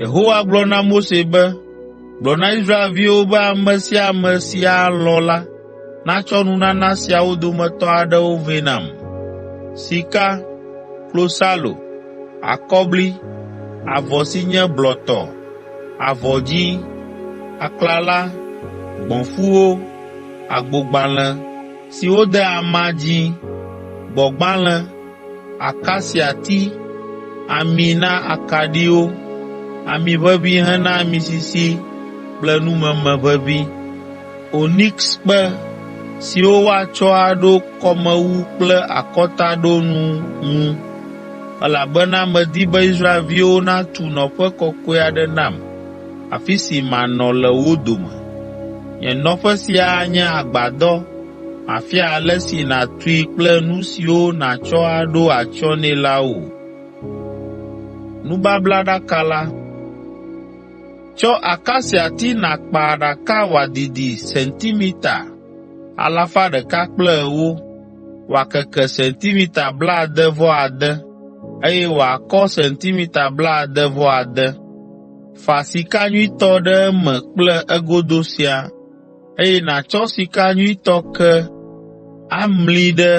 Yehowa gblɔ na Mose be, “Gblɔ na Israelviwo be ame sia ame si alɔ̃ la natsɔ nunana siawo dometɔ aɖewo vɛ nam: sika, klosalo, akɔbli, avɔ si nye blɔtɔ, avɔ dzĩ, aklala, gbɔ̃fuwo, agbogbalẽ si wode ama dzĩ, gbɔ̃gbalẽ, akasiati, ami na akaɖiwo, ami ʋeʋĩ hena ami sisi kple numeme ʋeʋĩ, onikskpe siwo woatsɔ aɖo kɔmewu kple akɔtaɖonu ŋu, elabena medi be Israelviwo natu nɔƒe kɔkɔe aɖe nam, afi si manɔ le wo dome. Nye nɔƒe sia anye agbadɔ mafia ale si nàtui kple nu siwo nàtsɔ aɖo atsyɔ̃ nɛ la wò. Tsɔ akasiati nàkpa aɖaka wòadidi sentimita 140, wòakeke sentimita blaade-vɔ-ade, eye wòakɔ sentimita blaade-vɔ-ade. Fa sika nyuitɔ ɖe eme kple egodo siaa, eye nàtsɔ sika nyuitɔ ke amli ɖe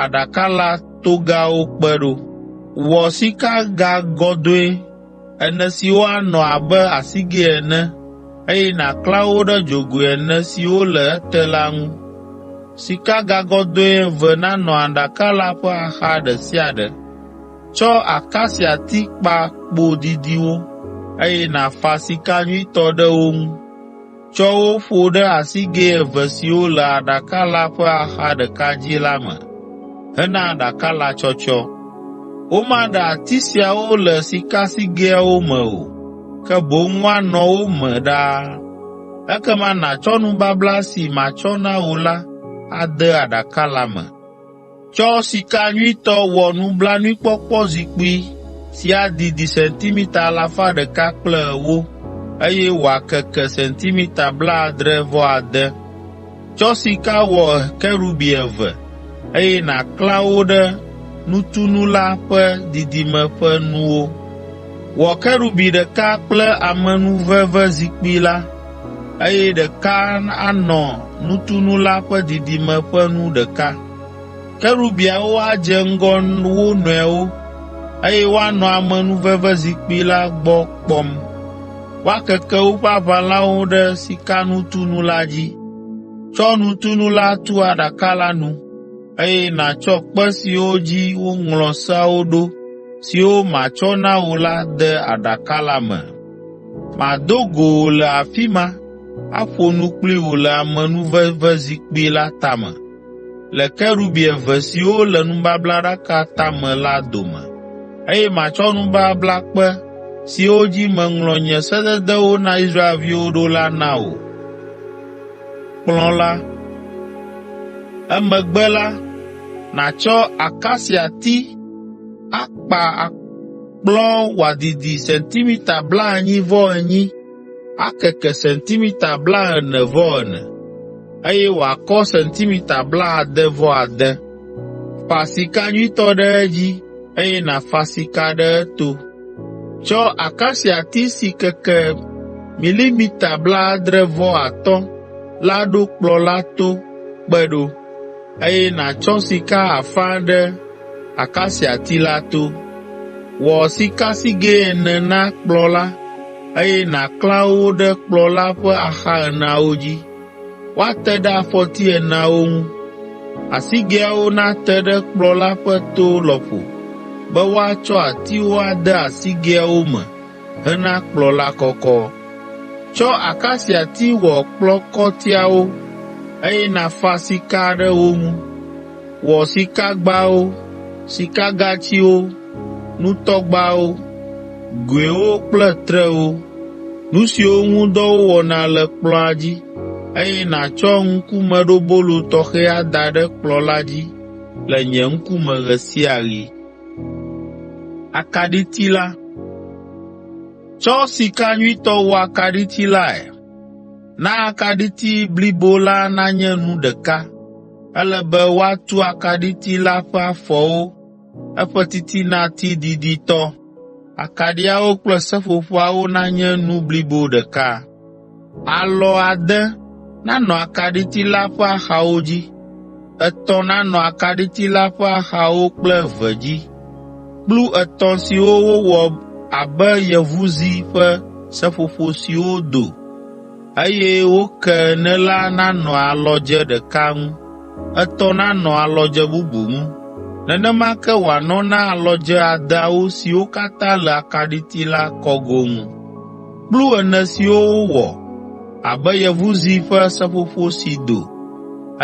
aɖaka la togawo kpe ɖo. Wɔ sikagagɔdɔ̃e ene siwo anɔ abe asigɛ ene, eye nàklã wo ɖe dzogoe ene siwo le ete la ŋu. Sikagagɔdɔ̃e eve nanɔ aɖaka la ƒe axa ɖe sia ɖe. Tsɔ akasiati kpa kpo didiwo, eye nàfa sika nyuitɔ ɖe wo ŋu. Tsɔ wo ƒo ɖe asigɛ eve siwo le aɖaka la ƒe axa ɖeka dzi la me hena aɖaka la tsɔtsɔ. Womaɖe ati siawo le sikasigɛawo me o, ke boŋ woanɔ wo me ɖaa. Ekema nàtsɔ nubabla si matsɔ na wò la ade aɖaka la me. Tsɔ sika nyuitɔ wɔ nublanuikpɔkpɔzikpui si adidi sentimita 140, eye wòakeke sentimita blaadre-vɔ-ade. Tsɔ sika wɔ kerubi eve, eye nàklã wo ɖe nutunu la ƒe didime ƒe nuwo. Wɔ kerubi ɖeka kple amenuvevezikpui la, eye ɖeka anɔ nutunu la ƒe didime ƒe nu ɖeka. Kerubiawo adze ŋgɔ wo nɔewo, eye woanɔ amenuvevezikpui la gbɔ kpɔm. Woakeke woƒe aʋalawo ɖe sikanutunu la dzi. Tsɔ nutunu la tu aɖaka la nu, eye nàtsɔ kpe siwo dzi woŋlɔ seawo ɖo siwo matsɔ na wò la de aɖaka la me. Mado go wò le afi ma, aƒo nu kpli wò le amenuvevezikpui la tame, le kerubi eve siwo le nubablaɖaka tame la dome, eye matsɔ nubablakpe siwo dzi meŋlɔ nye sededewo na Israelviwo ɖo la na wò. Emegbe la, nàtsɔ akasiati akpa akplɔ wòadidi sentimita blaenyi-vɔ-enyi, akeke sentimita blaene-vɔ-ene, eye wòakɔ sentimita blaade-vɔ-ade. Fa sika nyuitɔ ɖe edzi, eye nàfa sika ɖe eto. Tsɔ akasiati si keke milimita blaadre-vɔ-atɔ̃ la ɖo kplɔ̃ la to kpe ɖo, eye nàtsɔ sika afa ɖe akasiati la to. Wɔ sikasigɛ ene na kplɔ̃ la, eye nàklã wo ɖe kplɔ̃ la ƒe axa eneawo dzi. Woate ɖe afɔti eneawo ŋu. Asigɛawo nate ɖe kplɔ̃ la ƒe to lɔƒo be woatsɔ atiwo ade asigɛawo me hena kplɔ̃ la kɔkɔ. Tsɔ akasiati wɔ kplɔ̃kɔtiawo, eye nàfa sika ɖe wo ŋu. Wɔ sikagbawo, sikagatsiwo, nutɔgbawo, goewo kple trewo, nu siwo ŋu dɔ wowɔna le kplɔ̃a dzi, eye nàtsɔ ŋkumeɖobolo tɔxɛ ada ɖe kplɔ̃ la dzi le nye ŋkume ɣe sia ɣi. Tsɔ sika nyuitɔ wɔ akaɖiti lae. Na akaɖiti blibo la nanye nu ɖeka. Ele be woatu akaɖiti la ƒe afɔwo, eƒe titinati diditɔ, akaɖiawo kple seƒoƒoawo nanye nu blibo ɖeka. Alɔ ade nanɔ akaɖiti la ƒe axawo dzi, etɔ̃ nanɔ akaɖiti la ƒe axawo kple eve dzi. Kplu etɔ̃ siwo wowɔ abe yevuzi ƒe seƒoƒo siwo do, eye woke ene la nanɔ alɔdze ɖeka ŋu, etɔ̃ nanɔ alɔdze bubu ŋu. Nenema ke wòanɔ na alɔdze adeawo siwo katã le akaɖiti la kɔgo ŋu. Kplu ene siwo wowɔ abe yevuzi ƒe seƒoƒo si do,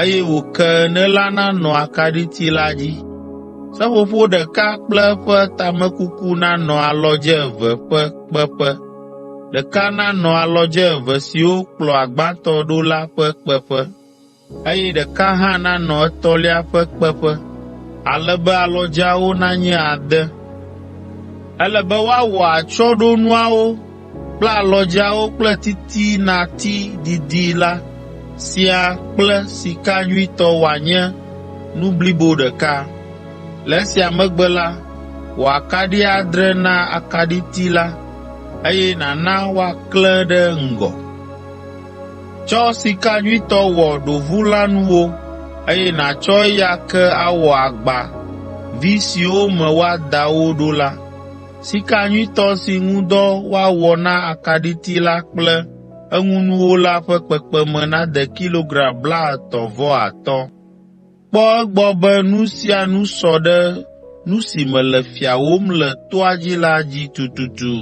eye wòke ene la nanɔ akaɖiti la dzi. Seƒoƒo ɖeka kple eƒe tamekuku nanɔ alɔdze eve ƒe kpeƒe, ɖeka nanɔ alɔdze eve siwo kplɔ gbãtɔ ɖo la ƒe kpeƒe, eye ɖeka hã nanɔ etɔ̃lia ƒe kpeƒe, ale be alɔdzeawo nanye ade. Ele be woawɔ atsyɔ̃ɖonuawo kple alɔdzeawo kple titinati didi la siaa kple sika nyuitɔ wòanye nu blibo ɖeka. Le esia megbe la, wɔ akaɖi adre na akaɖiti la, eye nàna woaklẽ ɖe ŋgɔ. Tsɔ sika nyuitɔ wɔ ɖovulãnuwo, eye nàtsɔ eya ke awɔ agba vi siwo me woada wo ɖo la. Sika nyuitɔ si ŋu dɔ woawɔ na akaɖiti la kple eŋunuwo la ƒe kpekpeme nade kilogram 35. Kpɔ egbɔ be nu sia nu sɔ ɖe nu si mele fiawòm le toa dzi la dzi tututu.